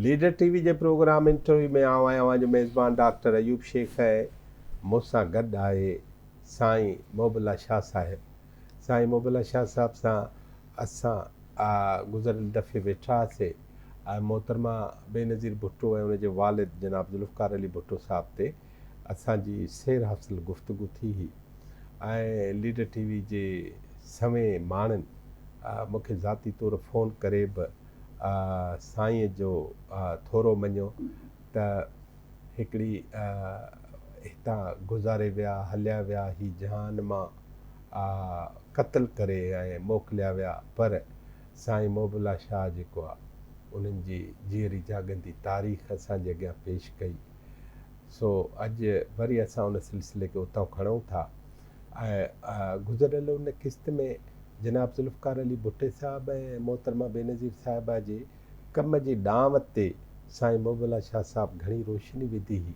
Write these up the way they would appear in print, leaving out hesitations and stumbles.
Leader ٽي V جي programme interview ۾ آئون آهيان اوهان جو ميزبان ڊاڪٽر ايوب شيخ ۽ مون سان گڏ آهي سائين محب الله شاهه صاحب. سائين محب الله شاهه صاحب سان اسان گذريل دفعي ويٺا هئاسي ۽ محترمه بينظير ڀٽو ۽ ان جي والد جناب ذوالفقار علي ڀٽو صاحب تي اسان جي سير حاصل گفتگو ٿي هئي ۽ ليڊر ٽي وي جي سوين ماڻهن مون کي ذاتي طور فون ڪري به سائينء جو ٿورو مڃيو ته هڪڙي هتان گذاري ويا، هليا ويا، هي جهان مان قتل ڪري ۽ موڪليا ويا پر سائين محب الله شاهه جيڪو آ انهن جي جيئري جاڳندي تاريخ اسان جي اڳيان پيش ڪئي. سو اڄ وري اسان ان سلسلي کي اتان کڻون ٿا ۽ گذريل ان قسط ۾ جناب ذوالفقار علي ڀٽي صاحب ۽ محترمه بينظير صاحبه جي ڪم جي ڏانء تي سائين محب الله شاهه صاحب گهڻي روشني وڌي هئي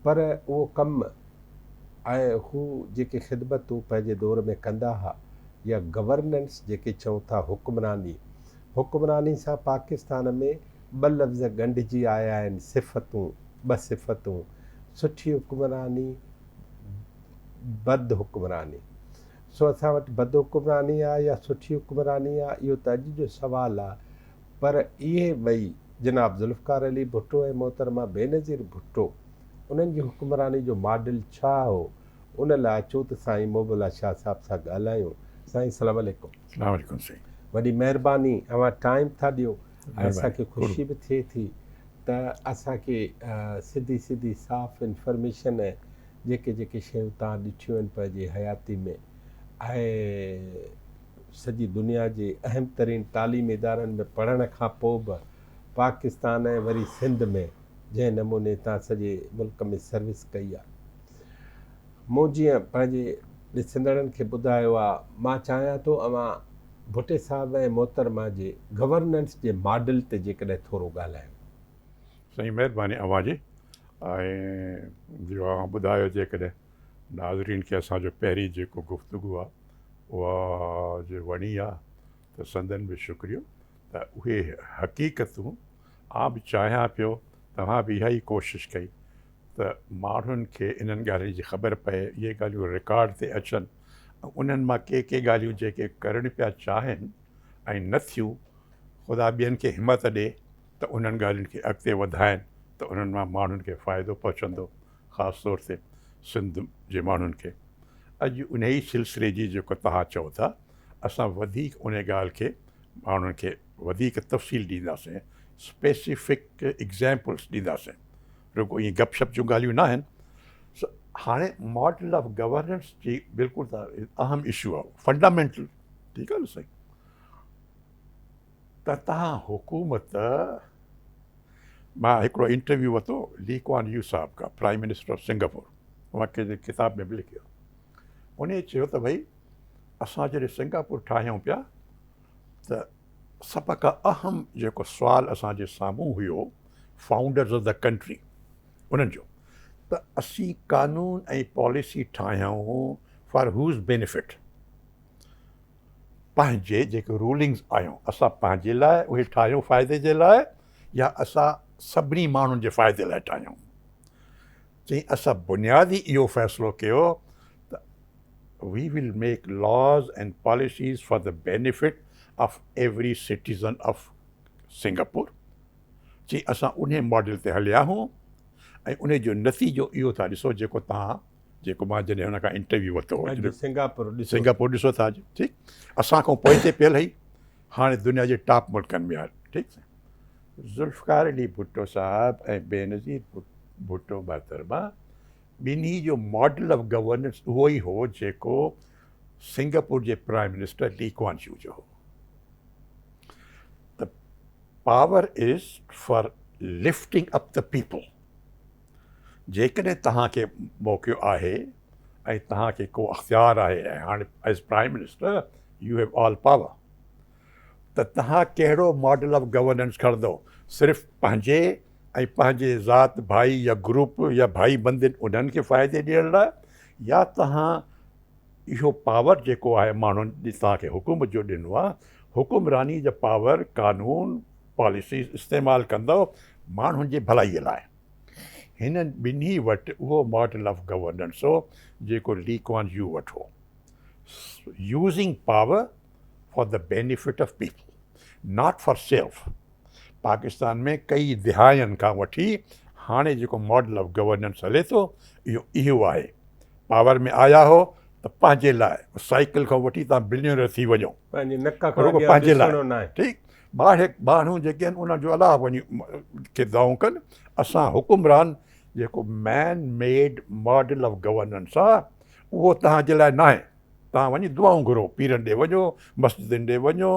پر اهو ڪم ۽ هو جيڪي خدمتون پنهنجي دور ۾ ڪندا ها يا گورننس جيڪي چئون ٿا حڪمراني حڪمراني سان پاڪستان ۾ ٻه لفظ ڳنڍجي آيا آهن، صفتون، ٻه صفتون، سٺي حڪمراني، بد حڪمراني. سو اسان وٽ بد حڪمراني آ يا سٺي حڪمراني آ، اهو ته اڄ جو سوال آ، پر اهي ٻئي جناب ذوالفقار علي ڀٽو ۽ محترمه بينظير ڀٽو انهن جي حڪمراني جو ماڊل ڇا هو، ان لاء اچو ته سائين محب الله شاهه صاحب سان ڳالهايون. سائين السلام عليڪم. السلام عليڪم سائين. وڏي مهرباني اوهان ٽائيم ٿا ڏيو ۽ اسان کي خوشي به ٿئي ٿي ته اسان کي سڌي سڌي صاف انفرميشن ۽ جيڪي جيڪي شيون توهان ڏٺيون آهن پنهنجي حياتي ۾ ۽ سڄي دنيا جي اهم ترين تعليمي ادارن ۾ پڙهڻ کان پوء به پاڪستان ۽ وري سنڌ ۾ جنهن نموني توهان سڄي ملڪ ۾ سروس ڪئي آهي مون جيئن پنهنجي ڏسندڙن کي ٻڌايو آ، مان چاهيان ٿو اوهان ڀٽي صاحب ۽ محترمه جي گورننس جي ماڊل تي جيڪڏهن ٿورو ڳالهايو. سائين مهرباني اوهان جي ۽ جو اوهان ٻڌايو جيڪڏهن ناظرين کي اسان جو پهرين جيڪو گفتگو آ اها جي وڻي آ ته سندن به شڪريو ته اهي حقيقتون آن به چاهيان پيو توهان به اها ئي ڪوشش ڪئي ته ماڻهن کي انهن ڳالهين جي خبر پئي، اهي ڳالهيون رڪارڊ تي اچن ۽ انهن مان ڪي ڪي ڳالهيون جيڪي ڪرڻ پيا چاهين ۽ نه ٿيون، خدا ٻين کي همت ڏي ته انهن ڳالهين کي اڳتي وڌائين ته انهن مان ماڻهن کي فائدو پهچندو، خاص طور تي سنڌ جي ماڻهن کي. اڄ انهي سلسلي جي جيڪو توهان چئو ٿا، اسان وڌيڪ انهي ڳالهه کي ماڻهن کي وڌيڪ تفصيل ڏينداسين، اسپيسيفڪ ايگزيمپلس ڏينداسين. رڳو ائين گپ شپ جون ڳالهيون ناهن. سو هاڻي ماڊل آف گورننس جي بلڪل اهم اشو آهي، فنڊامينٽل، ٺيڪ آهي نه سائين؟ ته تهان حڪومت مان هڪڙو انٽرويو ورتو لي ڪوان يو صاحب کان، پرائم منسٽر آف سنگاپور، اوهان ڪنهن ڪتاب ۾ به لکيو. انهي چيو ته ڀئي اسان جڏهن سنگاپور ٺاهيون پيا ته سڀ کان اهم جيڪو سوال اسان جي سامهون هيو فائونڊرز آف the country انهن جو ته اسين قانون ۽ پاليسي ٺاهيون فار هوز بينيفٽ پنهنجي جيڪي رولنگز آيون اسان پنهنجي لاء اهي ٺاهيون فائدي جي لاء يا اسان سڀني ماڻهن جي فائدي لاء ٺاهيون چئي اسان بنيادي اهو فيصلو ڪيو ته We will make laws and policies for the benefit of every citizen of Singapore چي اسان انهي ماڊل تي هليا هون ۽ انهي جو نتيجو اهو ٿا ڏسو جيڪو توهان جيڪو مان جڏهن هن کان انٽرويو ورتو هو اڄ سنگاپور ڏسو سنگاپور ڏسو ٿا اڄ ٺيڪ اسان کان پوئتي پيل هئي هاڻي دنيا جي ٽاپ ملڪن ۾ آهي ٺيڪ ذوالفقار علي ڀٽو صاحب ۽ بينظير ڀٽو محترمه ٻنهي جو ماڊل آف گورننس اهو ئي هو جيڪو سنگاپور جي پرائم منسٽر لي ڪوان يو جو هو ته power is for lifting up the people جيڪڏهن توهان کي موقعو آهي ۽ توهان کي ڪو اختيار آهي ۽ هاڻي as prime minister you have all power ته توهان ڪهڙو ماڊل آف گورننس کڻندو صرف پنهنجي ۽ پنهنجي ذات ڀائي يا گروپ يا ڀائي بندين انهن کي فائدي ڏيڻ لاء يا توهان اهو پاور جيڪو آهي ماڻهن توهان کي حڪومت جو ڏنو آهي حڪمراني جا پاور قانون پاليسيز استعمال ڪندؤ ماڻهن جي ڀلائي لاء. هنن ٻنهي وٽ اهو ماڊل آف گورننس هو جيڪو لي ڪوان يو وٽ هو، using power for the benefit of people not for self. Pakistan ۾ ڪئي دهاين کان وٺي هاڻي جيڪو ماڊل آف گورننس هلي ٿو اهو اهو آهي. پاور ۾ آيا هو ته پنهنجي لاء، سائيڪل کان وٺي توهان بليونر ٿي وڃو، پنهنجي نڪ کان اڳيان پنهنجي لاء ڏسڻو ناهي. ٺيڪ ٻاهر ماڻهو جيڪي آهن انهن جو الله وڃي کي دعائون ڪن. اسان حڪمران جيڪو man made model of governance آهي اهو توهان جي لاء ناهي. توهان وڃي دعائون گهرو، پيرن ڏي وڃو، مسجدن ڏي وڃو،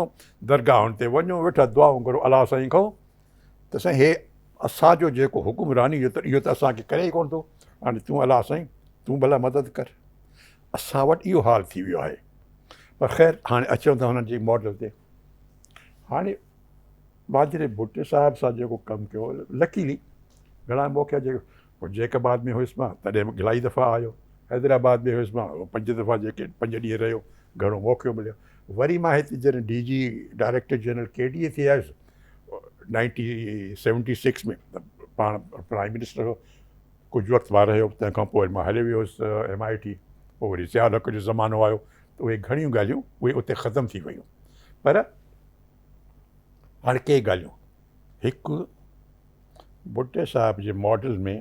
درگاهن تي وڃو، ويٺا دعائون گهرو الله سائين کان ته سائين هي اسان جو جيڪو حڪمراني جو اهو ته اسان کي ڪري ئي ڪونه ٿو، هاڻي تون الله سائين تون ڀلا مدد ڪر. اسان وٽ اهو حال ٿي ويو آهي. پر خير هاڻي اچون ٿا هنن جي ماڊل تي. هاڻي مان جڏهن ڀٽي صاحب سان جيڪو ڪم ڪيو، لڪيلي گهڻا موقعا جيڪو پوء جيڪب آباد ۾ هيس مان تڏهن به الاهي دفعا آيو، حيدرآباد ۾ هيس مان پنج دفعا جيڪي پنج ڏينهن رهيو، گهڻو موقعو مليو. وري مان هتي جڏهن D G director general K D A ٿي آيس نائنٽي سيونٽي سڪس ۾ ته پاڻ پرائم منسٽر هو، ڪجهه وقت مان رهيو، تنهن کان پوء مان هليو ويو هيس ايم I ٽي، پوء وري ضياء الحق جو زمانو آيو ته اهي گهڻيون ڳالهيون اهي اتي ختم ٿي ويون. پر هاڻي ڪي ڳالهيون، هڪ ڀٽي صاحب جي ماڊل ۾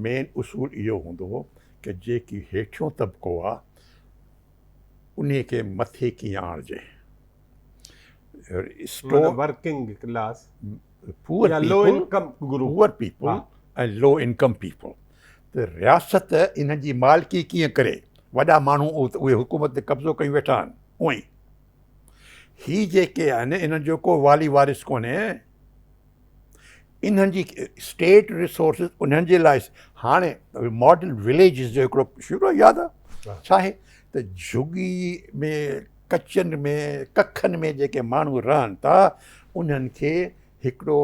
مين اصول اهو هوندو هو ته جيڪي هيٺيون طبقو آ انهي کي مٿي ڪيئن آڻجي. معنيٰ ورڪنگ ڪلاس پوئر يا لو انڪم گروپ، پوئر پيپل ۽ لو انڪم پيپل، ته رياست انهن جي مالڪي ڪيئن ڪري. وڏا ماڻهو اهي حڪومت تي قبضو ڪيون ويٺا آهن، اونئي هي جيڪي آهن انهن جو ڪو والي وارث ڪونهي، انهن جي اسٽيٽ ريسورسز انهن جي لاء. هاڻي ماڊل وليجز جو هڪڙو شروع ياد آهي ڇا آهي ته جهڳي ۾ ڪچن ۾ ڪکن ۾ جيڪي ماڻهو رهن ٿا انهن کي هڪڙو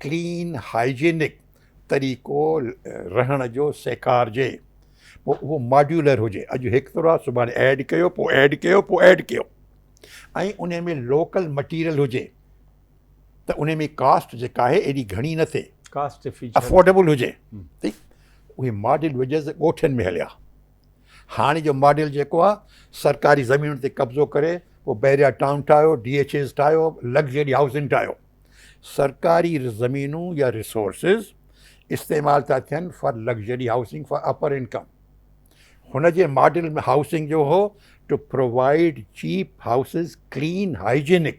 ڪلين هائجينڪ طريقو رهڻ جو سيکارجي، پوء اهو ماڊيولر هجي، اڄ هڪ طرح سڀاڻي ايڊ ڪيو، پوء ايڊ ڪيو، پوء ايڊ ڪيو، ۽ ان ۾ لوڪل مٽيريل هجي ته ان ۾ ڪاسٽ جيڪا آهي ايڏي گهڻي نه ٿئي، ڪاسٽ افيشنٽ افورڊيبل هجي. ٺيڪ، اهي ماڊل وجز ڳوٺن ۾ هليا. هاڻي جو ماڊل جيڪو آهي سرڪاري زمينن تي قبضو ڪري پوء بحريا ٽائون ٺاهيو، ڊي ايڇ ايز ٺاهيو، لگزري هائوسنگ ٺاهيو. سرڪاري زمينون يا ريسورسز استعمال ٿا ٿين for luxury housing for upper income. هن جي ماڊل ۾ هائوسنگ جو هو to provide cheap houses clean hygienic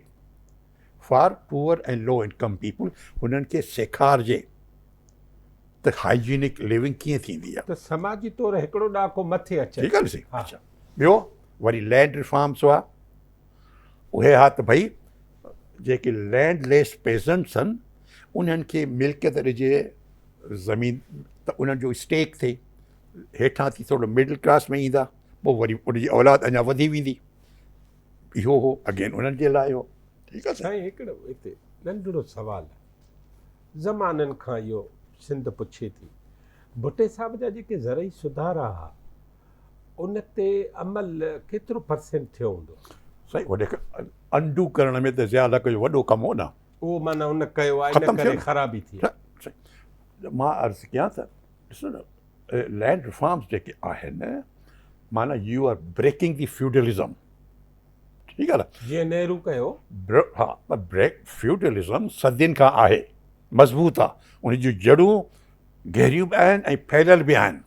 for poor ۽ low income people, هنن کي سيکارجي ته هائجينڪ لونگ ڪيئن ٿيندي آهي. ته سماجي طور هڪڙو ڏاڪو مٿي اچن. ٺيڪ آهي نه سائين. اڇا ٻيو وري لينڊ ريفارمس هئا، اهي ها ته ڀئي جيڪي لينڊ ليس پيزنٽس آهن انهن کي ملڪيت ڏجي زمين ته انهن جو اسٽيڪ ٿئي، هيٺان ٿي ٿورو مڊل ڪلاس ۾ ايندا پوء وري ان جي اولاد اڃا وڌي ويندي. اهو هو اگين انهن جي لاء هو. ٺيڪ آهي سائين. هڪڙو هتي ننڍڙو سوال آهي، زمانن کان اهو سنڌ پڇي ٿي، ڀٽي صاحب جا جيڪي زرعي سڌارا ها ان تي عمل ڪيترو پرسينٽ ٿيو هوندو؟ سائين وڏي انڊو ڪرڻ ۾ ته ضياء الحق جو وڏو ڪم هو نه. اهو معنيٰ ان ڪيو آهي ان ڪري خرابي ٿي. مان عرض ڪيان ته ڏسو نه لينڊ ريفارمز جيڪي آهن معنيٰ you are breaking the feudalism. ٺيڪ آهي نه. جيئن نهرو ڪيو. ها پر بريڪ فيوڊلزم صدين کان آهي، مضبوط آهي، ان جون جڙون گهريون به آهن ۽ ڦهليل به آهن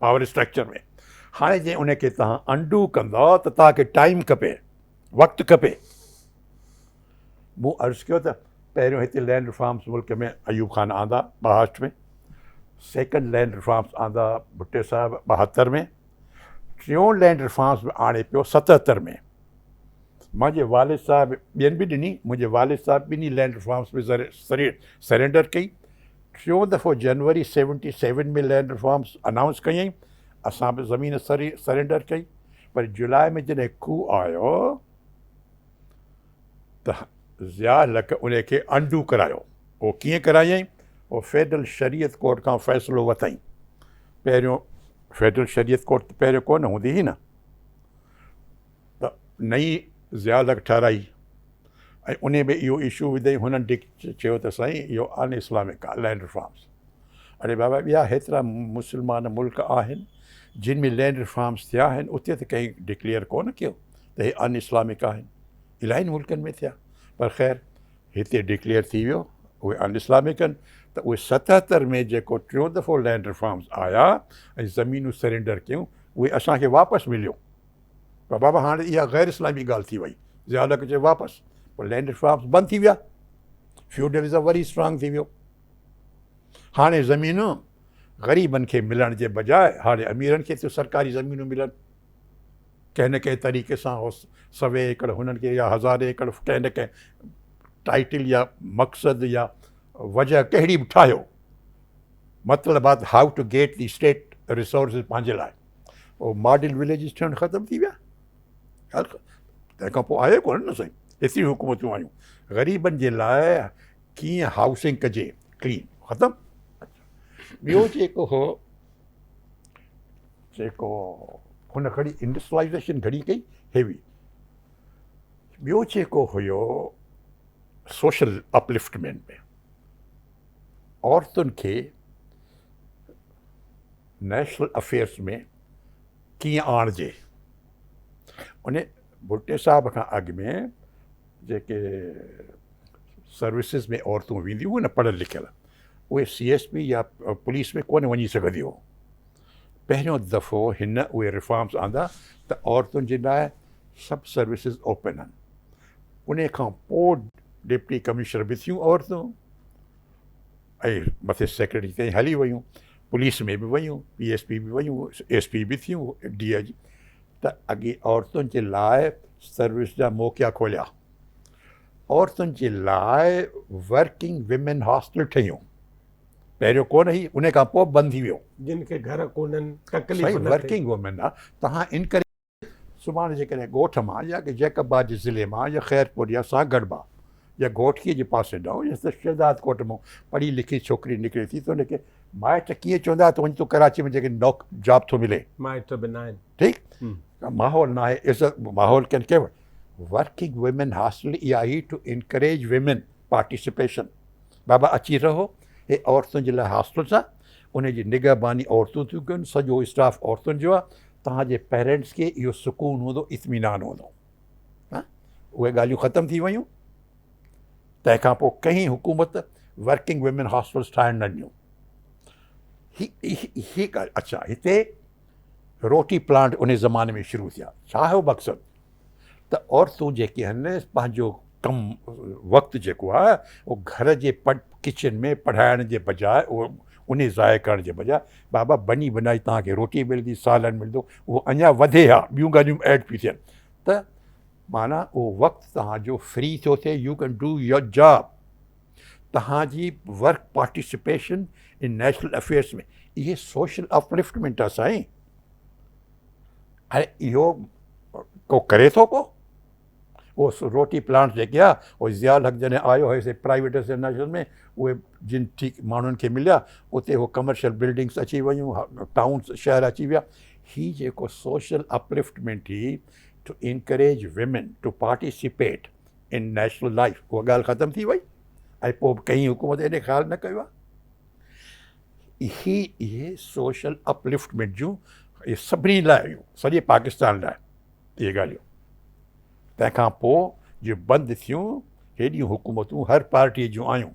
پاور اسٽرڪچر ۾. هاڻي جي ان کي توهان انڊو ڪندؤ ته توهان کي ٽائيم کپي، وقت کپي. مون عرض ڪيو ته پهريون هتي لينڊ ريفارمز ملڪ ۾ ايوب خان آندا 62 ۾، سيڪنڊ لينڊ ريفارمز آندا ڀٽي صاحب 72 ۾، ٽيون لينڊ ريفارمز به آڻي پيو 77 ۾. منهنجي والد صاحب ٻين به ڏني، منهنجي والد صاحب ٻنهي لينڊ ريفارمز ۾ سرينڊر ڪئي. ٽيون دفعو جنوري 77 ۾ لينڊ ريفارمز انائونس ڪيائين، اسان به زمين سرينڊر ڪئي. پر جولاء ۾ جڏهن ڪو آيو ته ضياء الحق ان کي انڊو ڪرايو. اهو ڪيئن ڪرايائين؟ اهو فيڊرل شريعت ڪورٽ کان فيصلو ورتائين. پهريون فيڊرل شريعت ڪورٽ ته پهريون ڪونه هوندي هئي نه، ته نئين ضياء الحق ٺهرائي. ۽ انهي ۾ اهو اشو وڌئي هنن چيو ته سائين اهو ان اسلامڪ آهي لينڊ ريفارمز. اڙي بابا ٻيا هيترا مسلمان ملڪ آهن جن ۾ لينڊ ريفارمز ٿيا آهن اتي ته ڪنهن ڊڪليئر ڪونه ڪيو ته هي ان اسلامڪ آهن. الاهين ملڪن ۾ ٿيا پر خير هتي ڊڪليئر ٿي ويو اهي ان اسلامڪ آهن ته اهي 77 ۾ جيڪو ٽيون دفعو لينڊ ريفارمز آيا ۽ زمينون سرينڊر ڪيون اهي اسان کي واپس مليون. پر بابا هاڻي اها غير اسلامي ڳالهه ٿي وئي، ضياء الحق چيو واپس، پوء لينڊ ريفارمز بند ٿي ويا، فيوڊلزم وري اسٽرانگ ٿي ويو. هاڻي زمينون غريبن کي ملڻ جي بجاء هاڻي اميرن کي ٿيون سرڪاري زمينون ملن، ڪنهن نه ڪنهن طريقي سان هو سوين ايڪڙ هنن کي يا هزارين ايڪڙ ڪنهن نه ڪنهن ٽائيٽل يا مقصد يا وجه ڪهڙي به ٺاهيو، مطلب آ ته how to get the state resources پنهنجي لاء. پوء ماڊل وليجز ٺهڻ ختم ٿي ويا. تنهن کان پوء آيو ڪونه نه سائين، ايتريون حڪومتون آيون غريبن جي لاء ڪيئن هائوسنگ ڪجي ڪلين ختم. ٻيو جيڪو هو جيڪو هن گهڙي انڊسٽريلائيزيشن گهڻي ڪئي هيوي. ٻيو جيڪو هيو سوشل اپلفٽمينٽ ۾ عورتن کي نيشنل افيئرس ۾ ڪيئن آڻجي. ان ڀٽي صاحب کان اڳ ۾ جيڪي سروسز ۾ عورتون وينديون هيون نه پڙهيل لکيل اهي سي ايس پي يا پوليس ۾ ڪونه وڃي سگهنديون هيون. پهريون دفعو هن اهي ريفارمز آندا ته عورتن جي لاء سڀ سروسز اوپن آهن. ان کان پوء ڊپٽي ڪمشنر به ٿيون عورتون ۽ مٿي سيڪريٽري تائين هلي ويون، پوليس ۾ به ويون، پي ايس پي به ويون، ايس پي به ٿيون، ڊي I جي. ته اڳي عورتن جي لاء سروس جا موقعا کوليا، عورتن جي لاء ورڪنگ ويمن هاسٽل ٺهيون، پهريون ڪونه هئي، ان کان پوء بند ٿي ويو. جن کي گهر ڪونهن تڪليف نه ٿئي. ورڪنگ وومين آ تهان ان ڪري سڀاڻي جيڪڏهن ڳوٺ مان يا جيڪب آباد جي ضلعي مان يا خيرپور يا سانگهڙ مان يا گهوٽڪي جي پاسي ڏانهن يا شهداد ڪوٽ مان پڙهي لکي ڇوڪري نڪري ٿي ته ان کي مائٽ ڪيئن چوندا ته وڃ تون ڪراچي ۾ جيڪي نوڪ جاب ٿو ملي. مائٽ به ناهن. ٺيڪ ماحول ناهي عزت ماحول ڪن ڪي ورڪنگ ويمن هاسٽل اها هئي ٽو انڪريج ويمن پارٽيسپيشن بابا اچي رهو هي عورتن جي لاء هاسٽلس آ ان جي نگهباني عورتون ٿيون ڪن سڄو اسٽاف عورتن جو آ توهان جي پيرنٽس کي اهو سڪون هوندو اطمينان هوندو. ها اهي ڳالهيون ختم ٿي ويون. تنهن کان پوء ڪنهن حڪومت ورڪنگ ويمن هاسٽلس ٺاهڻ نه ڏنيون. هي هي ڳالهه اڇا هتي روٽي پلانٽ ان زماني ۾ شروع ٿيا. ڇا هو مقصد ته عورتون جيڪي آهن پنهنجو ڪم وقت جيڪو آهي اهو گهر جي ڪچن ۾ پڙهائڻ جي بجاء اهو انهي ضايع ڪرڻ جي بجاء بابا بني بنائي توهان کي روٽي ملندي سالن ملندو اهو اڃا وڌي ها ٻيون ڳالهيون به ايڊ پيون ٿين ته معنيٰ اهو وقت توهان جو فري ٿو ٿئي you can do your job توهان جي work participation in national affairs ۾ اهي سوشل اپلفٽمينٽ آهي سائين ۽ اهو ڪو ڪري ٿو ڪو اهو روٽي پلانٽ جيڪي آ اهي ضياء الحق جڏهن آيو هيو سي پرائيويٽ نيشنل ۾ اهي جن ٺيڪ ماڻهن کي مليا اتي اهو ڪمرشل بلڊنگس اچي ويون ٽائونس شهر اچي ويا هي جيڪو سوشل اپلفٽمينٽ هئي to encourage women to participate in national life اها ڳالهه ختم ٿي وئي ۽ پوء به ڪنهن حڪومت ايڏي خيال نه ڪيو آهي هي اهي سوشل اپلفٽمينٽ جون اهي سڀني لاء هيون سڄي پاڪستان لاء اهي ڳالهيون تنهن کان پوء جو بند ٿيون هيڏيون حڪومتون هر پارٽيء جون آيون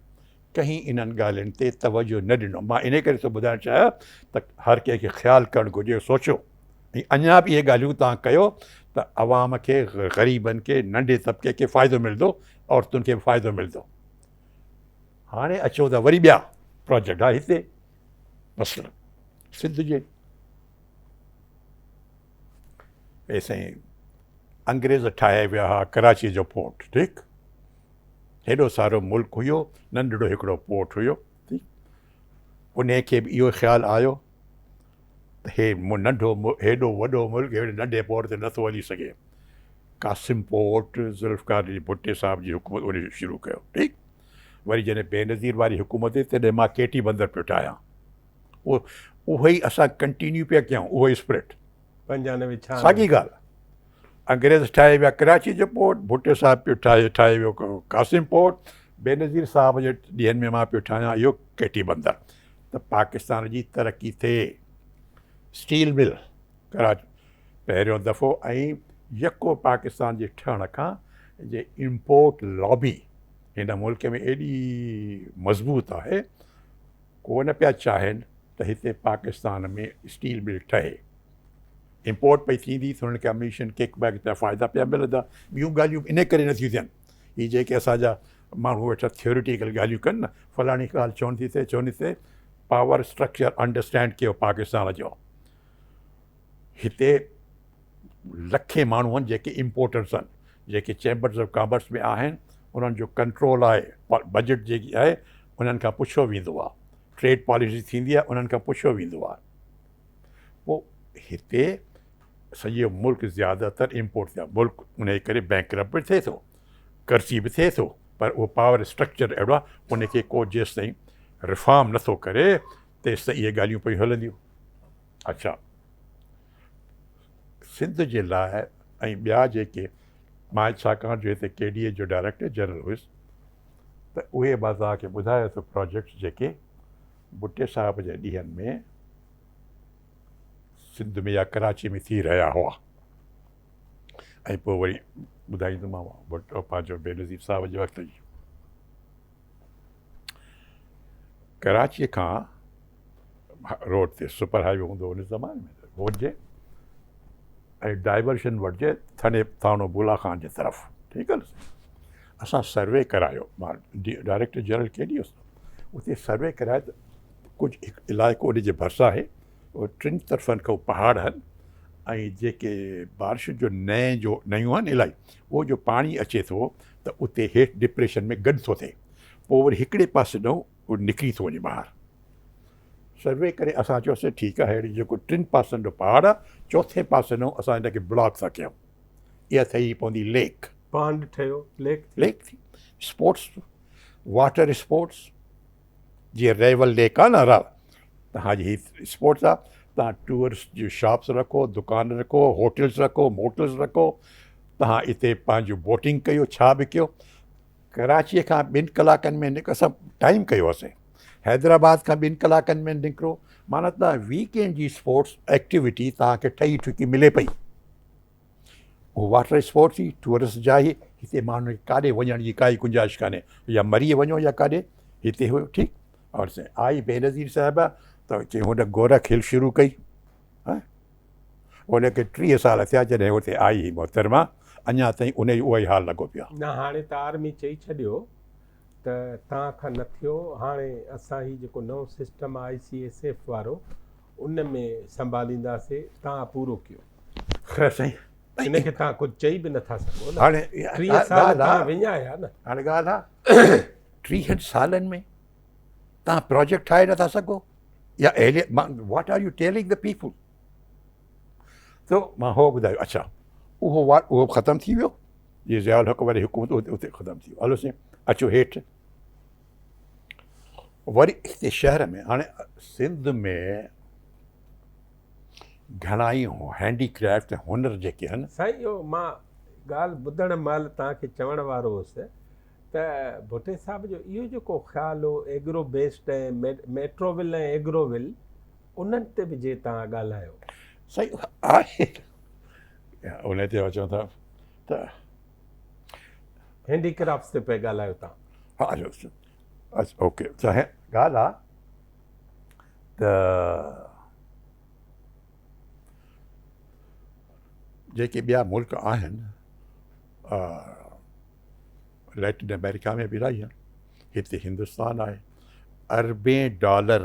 ڪنهن انهن ڳالهين تي توجه نه ڏنو مان انهي ڪري ٿو ٻڌائڻ چاهيان ته هر ڪنهن کي خيال ڪرڻ گهرجي سوچيو ۽ اڃا به اهي ڳالهيون توهان ڪيو ته عوام کي غريبن کي ننڍي طبقي کي فائدو ملندو عورتن کي به فائدو ملندو هاڻي اچو ته وري ٻيا پروجيڪٽ ها هتي مثلا سنڌ جي اي سائين انگريز ٺاهي ويا ها ڪراچي جو پورٽ ٺيڪ هيڏو سارو ملڪ هيو ننڍڙو هڪڙو پورٽ هيو ٺيڪ ان کي به اهو خيال آيو ته هي ننڍو هيڏو وڏو ملڪ هيڏي ننڍي پورٽ تي نٿو هلي سگهي قاسم پورٽ ذوالفقار علي ڀٽي صاحب جي حڪومت ان شروع ڪيو ٺيڪ وري جڏهن بينظير واري حڪومت هئي تڏهن مان ڪيٽي بندر پيو ٺاهيان اهو اهو ئي اسان ڪنٽينيو پيا ڪيون اهو ئي اسپرٽ 95 96 ساڳي ڳالهه. انگريز ٺاهي ويا ڪراچي جو پورٽ، ڀٽي صاحب پيو ٺاهي ٺاهي ويو قاسم پورٽ، بينظير صاحب جي ڏينهن ۾ مان پيو ٺاهيان اهو ڪيٽي بندر ته پاڪستان جي ترقي ٿئي. اسٽيل مل ڪراچي پهريون دفعو ۽ يڪو پاڪستان جي ٺهڻ کان جي امپورٽ لابي هن ملڪ ۾ ايڏي مضبوط آهي ڪو نه پيا چاهين ته هتي پاڪستان ۾ اسٽيل مل ٺهي. امپورٽ پئي ٿيندي ته انهن کي ڪميشن، ڪڪ بيڪ جا فائدا پيا ملندا. ٻيون ڳالهيون انهي ڪري نٿيون ٿين. هي جيڪي اسان جا ماڻهو ويٺا ٿيوريٽيڪل ڳالهيون ڪن نه، فلاڻي ڳالهه ڇو نٿي ٿئي، ڇو نٿي ٿئي، پاور اسٽرڪچر انڊرسٽينڊ ڪيو پاڪستان جو. هتي لکين ماڻهو آهن جيڪي امپورٽرز آهن، جيڪي چيمبرز آف ڪامرس ۾ آهن، انهن جو ڪنٽرول آهي، بجيٽ جيڪي آهي انهن کان پڇيو ويندو آهي، ٽريڊ پاليسي ٿيندي آهي انهن کان پڇيو ويندو آهي. پوء هتي سڄو ملڪ زياده تر امپورٽ ٿيا، ملڪ انهي ڪري بينڪرپٽ به ٿئي ٿو، قرضي به ٿئي ٿو، پر اهو پاور اسٽرڪچر اهڙو آهي ان کي ڪو جيستائين ريفارم نٿو ڪري تيستائين اهي ڳالهيون پيون هلنديون. اڇا سنڌ جي لاء ۽ ٻيا جيڪي مان ڇاڪاڻ جو هتي ڪي ڊي اي جو ڊائريڪٽر جنرل هيس ته اهي مان توهان کي ٻڌايان ٿو پراجيڪٽس جيڪي ڀٽي صاحب جي ڏينهن ۾ سنڌ ۾ يا ڪراچي ۾ ٿي رهيا هئا ۽ پوء وري ٻڌائيندومانو ڀٽو پنهنجو بينظير صاحب جي وقت جي ڪراچيء کان روڊ تي سپر هاء وي هوندو هو ان زماني ۾ وٺجي ۽ ڊائيورشن وٺجي ٿڻي ٿاڻو بولا خان جي طرف ٺيڪ آهي اسان سروي ڪرايو مان ڊائريڪٽر جنرل ڪي ڊي هوس اتي سروي ڪرايو ته ڪجهه هڪ علائقو ان جي ڀرسان آهي اهو ٽن طرفن کان پهاڙ آهن ۽ جيڪي بارش جو نئين جو نيون آهن الائي اهو جو پاڻي اچي ٿو ته اتي هيٺ ڊپريشن ۾ گڏ ٿو ٿئي پوء وري هڪڙي پاسي ڏانهن اهو نڪري ٿو وڃي ٻاهر. سروي ڪري اسان چيوسين ٺيڪ آهي ههڙي جيڪو ٽن پاسن جو پهاڙ آهي چوٿين پاسي ڏانهن اسان هن کي بلاڪ ٿا ڪيون اها ٺهي پوندي ليڪ. پانڊ ٺهيو ليڪ ٿي. ليڪ ٿي اسپورٽس واٽر اسپورٽس جيئن ريول ليڪ آهي نه را تهان جي هي اسپورٽس آهي تهان ٽوئرسٽ جون شاپس رکو دڪان رکو هوٽلس رکو موٽلس رکو تهان اتي پنهنجو بوٽنگ ڪيو ڇا به ڪيو ڪراچيء کان ٻن ڪلاڪن ۾ نڪ اسان ٽائيم ڪيو هوسين حيدرآباد کان ٻن ڪلاڪن ۾ نڪرو معنيٰ تان ويڪ اينڊ جي اسپورٽس ايڪٽيوٽي توهان کي ٺهي ٺڪي ملي پئي هو واٽر اسپورٽس هي ٽوئرسٽ جا هي هتي ماڻهن کي ڪاڏي وڃڻ جي ڪائي گنجائش ڪانهي يا مريء وڃو يا ڪاڏي هتي هو ٺيڪ اور سائين آئي بينظير صاحبه ته چي هن گورک هل شروع ڪئي ان کي 30 سال ٿيا جڏهن اتي آئي هئي محترمه، اڃا تائين ان جو اهو ئي حال لڳو پيو آهي. نه هاڻي ته آرمي چئي ڇڏيو ته توهان کان نه ٿيو، هاڻي اسان هي جيڪو نئون سسٽم آهي آء سي ايس ايف وارو ان ۾ سنڀالينداسي، توهان پورو ڪيو. خير سائين. ان کي توهان ڪجهه چئي به نٿا سگهو نه. هاڻي 30 سال توهان وڃايا نه. هاڻي ڳالهه آهي 30 سالن ۾ توهان پراجيڪٽ ٺاهي نٿا سگهو يا اهليت مان what are you telling the people تو مان هو ٻڌايو اڇا اهو وار اهو ختم ٿي ويو جي ضياء الحق واري حڪومت اتي ختم ٿي ويو هلو سائين اچو هيٺ وري هتي شهر ۾ هاڻي سنڌ ۾ گهڻا ئي هينڊي ڪرافٽ ۽ هنر جيڪي آهن سائين اهو مان ڳالهه ٻڌڻ مهل توهان کي چوڻ وارو هوس ته ڀٽي صاحب جو اهو جيڪو خيال هو ايگرو بيسڊ ۽ ميٽروول ۽ ايگروول انهن تي به جي توهان ڳالهايو. سائين آهي ان تي اچون ٿا ته هينڊي ڪرافٽس تي پئي ڳالهايو توهان. ها اچو اچو اوڪي ته ڳالهه آ ته جيڪي ٻيا ملڪ آهن ليٽن آمريڪا ۾ به الاهي آهن، هتي هندستان آهي، اربين ڊالر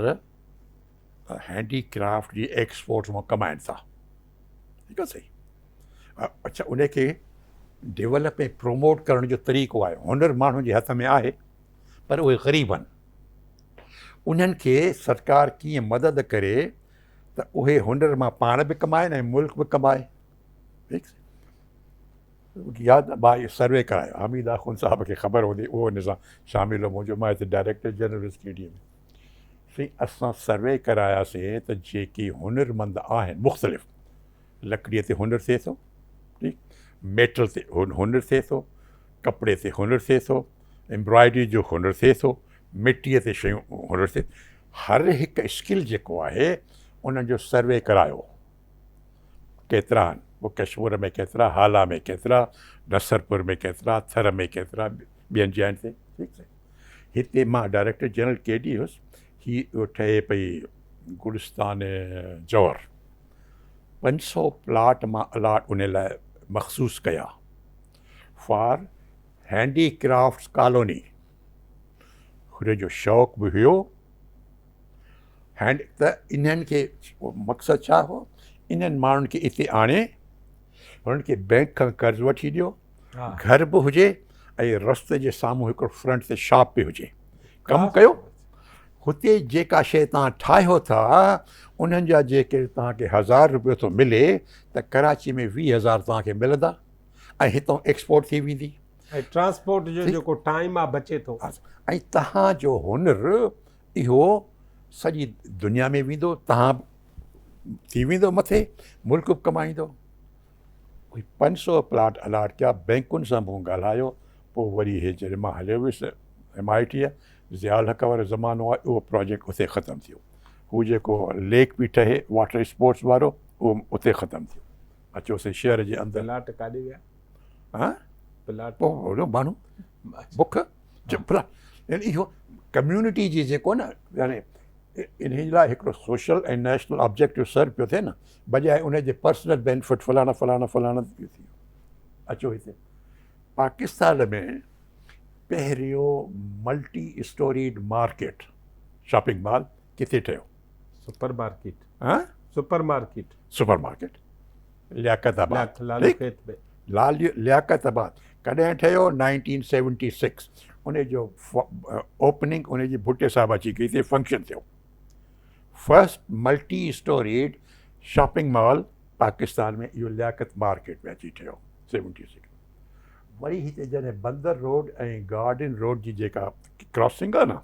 هينڊي ڪرافٽ جي ايڪسپورٽ مان ڪمائن ٿا. ٺيڪ آهي سائين. اڇا ان کي ڊيولپ ۽ پروموٽ ڪرڻ جو طريقو آهي، هنر ماڻهن جي هٿ ۾ آهي پر اهي غريب آهن، انهن کي سرڪار ڪيئن مدد ڪري ته اهي هنر مان پاڻ به ڪمائن ۽ ملڪ به ڪمائي. ٺيڪ ياد مان اهو سروي ڪرايو حميد آخوند صاحب کي خبر هوندي اهو ان سان شامل هو منهنجو مان هتي ڊائريڪٽر جنرل هيس ڪي ڊي اي ۾ سائين اسان سروي ڪراياسين ته جيڪي هنرمند آهن مختلف لڪڙي تي هنر ٿئي ٿو ٺيڪ ميٽل تي هنر ٿئي ٿو، ڪپڙي تي هنر ٿئي ٿو، ايمبرائڊري جو هنر ٿئي ٿو، مٽيء تي شيون هنر ٿئي، هر هڪ اسڪل جيڪو آهي انهن جو سروي ڪرايو ڪيترا آهن، پوء ڪشمور ۾ ڪيترا، هالا ۾ ڪيترا، نصرپور ۾ ڪيترا، ٿر ۾ ڪيترا، ٻين جاين تي ٺيڪ سائين. هتي مان ڊائريڪٽر جنرل ڪي ڊي هيس، هي اهو ٺهي پئي گلستان جوهر. 500 پلاٽ مان الاٽ ان لاء مخصوص ڪيا فار هينڊي ڪرافٽس ڪالوني هن جو شوق به هيو هينڊ ته انهن کي مقصد ڇا هو انهن ماڻهن کي اتي آڻي هنن کي بينڪ کان قرض وٺي ڏيو گهر به هجي ۽ رستي جي سامهون هڪڙو فرنٽ تي شاپ به هجي ڪم ڪيو هتي جيڪا شيء توهان ٺاهيو ٿا انهن جا جيڪي توهان کي هزار روپيو ٿو ملي ته ڪراچي ۾ 20,000 توهان کي ملندا ۽ هتان ايڪسپورٽ ٿي ويندي. ۽ ٽرانسپورٽ جو جيڪو ٽائيم آ بچي ٿو. ۽ توهان جو هنر اهو سڄي دنيا ۾ ويندو، توهان به ٿي ويندو مٿي، ملڪ به ڪمائيندو. اهي 500 پلاٽ الاٽ ڪيا، بئنڪن سان مون ڳالهايو، پوء وري هي جڏهن مان هليو ويس ايم I ٽيء، ضياء الحق وارو زمانو آهي، اهو پراجيڪٽ اتي ختم ٿيو. هو جيڪو ليڪ پئي ٺهي واٽر اسپورٽس وارو، اهو اتي ختم ٿيو. اچو سائين شهر جي اندر. پلاٽ ڪاڏي ويا؟ ها؟ پلاٽ پوء ماڻهو بک پلاٽ يعني اهو ڪميونٽي جي جيڪو نه يعني انهي لاء هڪڙو سوشل ۽ نيشنل آبجيڪٽو سرو پيو ٿئي نه بجاء ان جي پرسنل بينفٽ فلاڻا فلاڻا فلاڻا پيو ٿي اچو هتي پاڪستان ۾ پهريون multi storeyed market shopping mall ڪٿي ٺهيو؟ Super market. ها؟ Super market. Super market Liaquat Abad. Lal Khet ۾. Lal Liaquat آباد ڪڏهن ٺهيو؟ 1976. ان جو اوپننگ ان جي ڀٽي صاحب اچي ڪئي تي فنڪشن ٿيو. First multi storeyed shopping mall Pakistan ۾ اهو لياقت مارڪيٽ ۾ اچي ٺهيو 76. وري هتي جڏهن بندر روڊ ۽ گارڊن روڊ جي جيڪا ڪراسنگ آهي نه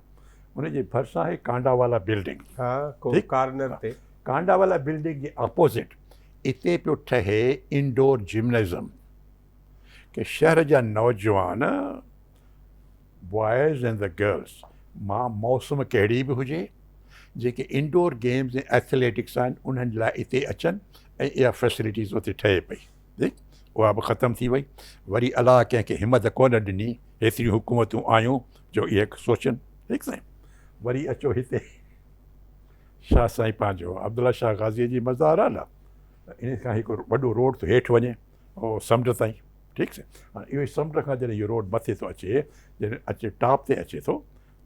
ان جي ڀرسان آهي ڪانڊا والا بلڊنگ. ها ڪارنر تي. ڪانڊا والا بلڊنگ جي اپوزٽ اتي پيو ٺهي انڊور جمنيزم ڪي شهر جا نوجوان بوائز اينڊ the girls مان موسم ڪهڙي به هجي جيڪي انڊور گيمز ۽ ايٿليٽڪس آهن انهن لاء اتي اچن ۽ اها فيسلٽيز اتي ٺهي پئي. ٺيڪ اها به ختم ٿي وئي. وري الله ڪنهن کي همت ڪونه ڏني، هيتريون حڪومتون آيون جو اهي سوچن. ٺيڪ سائين وري اچو هتي شاهه سائين پنهنجو عبدالله شاهه غازيء جي مزار آهي نه، ان کان هڪ وڏو روڊ ٿو هيٺ وڃي اهو سمنڊ تائين. ٺيڪ سائين هاڻي اهو ئي سمنڊ کان جڏهن اهو روڊ مٿي ٿو اچي، جڏهن اچي ٽاپ تي اچي ٿو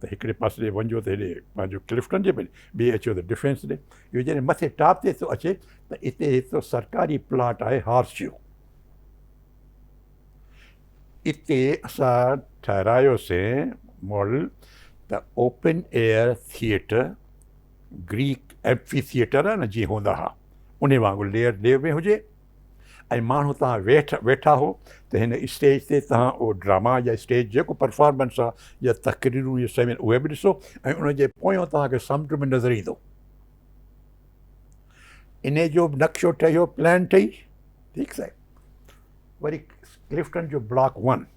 ته هڪڙي پاسي ڏي وڃجو ته هيڏي پنهنجو ڪلفٽن جي پاسي، ٻئي اچو ته ڊفينس ڏي. اهو جڏهن مٿي ٽاپ تي ٿو اچي ته اتي هڪڙو سرڪاري پلاٽ آهي هارس شو. اتي اسان ٺهرايوسين ماڊل ته open air theatre, Greek amphitheatre آهي نه جيئن هوندا ها انهي وانگر ليئر ليئر ۾ هجي. ۽ ماڻهو توهان ويٺ ويٺا هو ته هن اسٽيج تي توهان اهو ڊراما يا اسٽيج جيڪو پرفارمنس آ يا تقريرون يا سيمين اهي به ڏسو ۽ ان جي پويان توهان کي سمنڊ به نظر ايندو. انهي جو به نقشو ٺهيو پلان ٺهي ٺيڪ صاحب. وري ڪلفٽن جو بلاڪ 1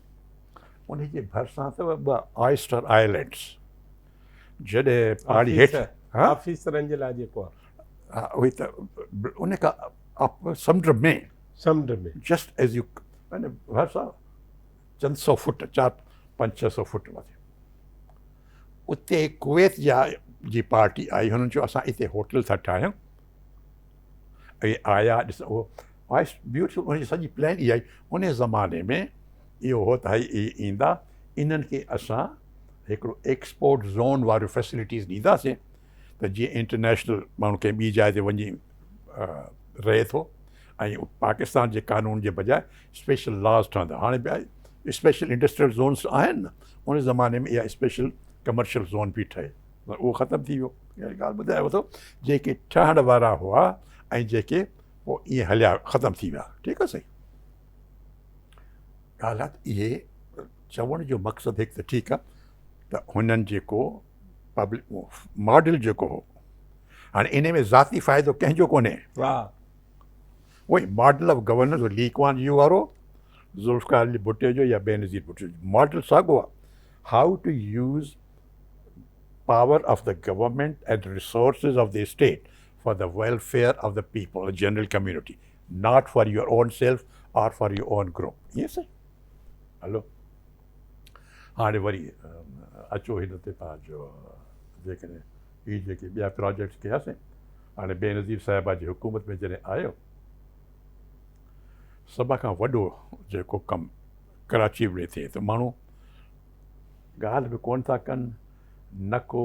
ان جي ڀرسان اٿو ٻه آئسٽر آئلينڊس جڏهن پاڻي هيٺ آفيسرن جي لاء جيڪو آ ها اهي ته ان کان سمنڊ ۾، سمنڊ ۾، جسٽ ايز يو يعني ڀرسان چند سو فٽ، چار پنج ڇهه سو فٽ مٿي. اتي ڪويت جا جي پارٽي آئي، هنن چيو اسان اتي هوٽل ٿا ٺاهيون. اهي آيا ڏس اهو آئس بيوٽيفل ان جي سڄي پلان اها ئي ان زماني ۾ اهو هو ته هي اهي ايندا انهن کي اسان هڪڙو ايڪسپورٽ زون واريون فيسلٽيز ڏينداسين ته جيئن انٽرنيشنل ماڻهو ڪنهن ٻي جاء تي وڃي رهي ٿو ۽ پاڪستان جي قانون جي بجاء اسپيشل لاز ٺهندا. هاڻي به اسپيشل انڊسٽريل زونس آهن نه، ان زماني ۾ اها اسپيشل ڪمرشل زون پئي ٺهي، اهو ختم ٿي ويو. اها ڳالهه ٻڌايو ٿو جيڪي ٺهڻ وارا هئا ۽ جيڪي پوء ائين هليا ختم ٿي ويا. ٺيڪ آهي سائين، ڳالهه آهي ته اهي چوڻ جو مقصد هڪ ته ٺيڪ آهي ته هنن جيڪو پبلڪ ماڊل جيڪو هو هاڻي ان ۾ ذاتي فائدو ڪنهن جو ڪونهي. اهو ئي model of governance Lee Kuan Yew وارو ذوالفقار علي ڀٽي جو يا بينظير ڀٽي جو ماڊل ساڳو آهي how to use power of the government and resources of the state for the welfare of the people general community not for your own self or for your own group. ائين سائين هلو هاڻي وري اچو هن تي پنهنجو جيڪڏهن هي جيڪي ٻيا پراجيڪٽس ڪياسين هاڻي بينظير صاحبه جي حڪومت ۾ جڏهن آيو سڀ کان وڏو جيڪو ڪم ڪراچي ۾ ٿئي ته ماڻهو ڳالهه به ڪونه ٿا ڪن نه ڪو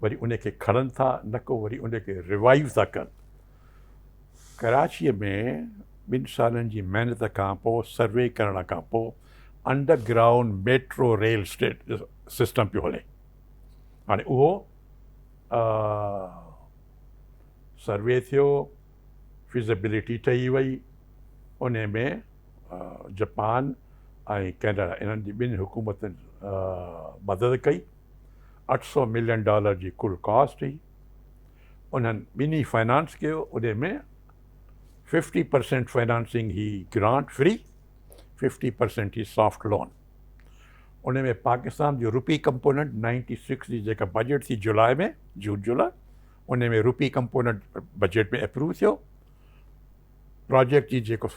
وري ان کي کڻن ٿا نه ڪو وري ان کي ريوائيو ٿا ڪن. ڪراچيء ۾ ٻن سالن جي محنت کان پوء سروي ڪرڻ کان پوء under ground metro rail system پيو هلي. هاڻي اهو سروي ٿيو، فيزيبلٽي ٺهي وئي، ان ۾ جپان ۽ ڪينيڊا انهن جي ٻن حڪومتن مدد ڪئي. 800 ملين ڊالر جي ڪل ڪاسٽ هئي. انهن ٻنهي فائنانس ڪيو، ان ۾ ففٽي پرسينٽ فائنانسنگ هئي گرانٽ فري، ففٽي پرسينٽ هئي سافٽ لون. ان ۾ پاڪستان جو روپي ڪمپوننٽ نائنٽي سڪس جي جيڪا بجيٽ ٿي جولاء ۾، جون جولاء، ان ۾ روپي ڪمپوننٽ بجيٽ ۾ اپروو ٿيو. پراجيڪٽ جي جيڪو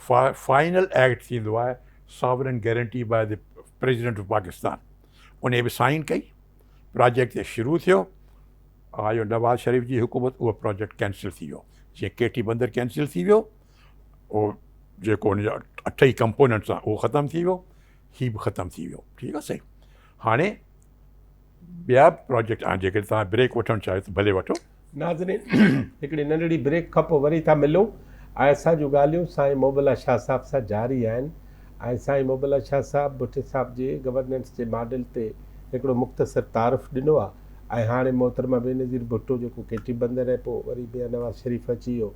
فائنل ايڪٽ ٿيندو آهي sovereign guarantee by the president of Pakistan, انهي به سائن ڪئي. پراجيڪٽ تي شروع ٿيو، آيو نواز شريف جي حڪومت، اهو پراجيڪٽ ڪينسل ٿي ويو. جيئن ڪيٽي بندر ڪينسل ٿي ويو، اهو جيڪو ان جا اٺ ئي ڪمپوننٽس آهن اهو ختم ٿي ويو، هي به ختم ٿي ويو. ٺيڪ آهي سائين، هاڻي ٻيا به پراجيڪٽ آهن، جيڪڏهن توهان بريڪ وٺڻ چاهيو ته ڀلي وٺو. ناظرين هڪڙي ننڍڙي بريڪ کان پوء وري ٿا ملون ۽ اسان جون ڳالهيون سائين محب الله شاهه صاحب سان جاري آهن ۽ سائين محب الله شاهه صاحب ڀٽي صاحب جي گورننس جي ماڊل تي هڪڙو مختصر تعارف ڏنو آهي ۽ هاڻي محترمه بينظير ڀٽو جيڪو ڪيٽي بندر ۽ پوء وري ميان نواز شريف اچي ويو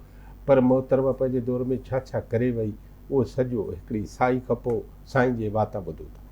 پر محترمه پنهنجي دور ۾ ڇا ڇا ڪري وئي اهو سڄو هڪڙي سائي کان پوء سائين جي واتان ٻڌون ٿا.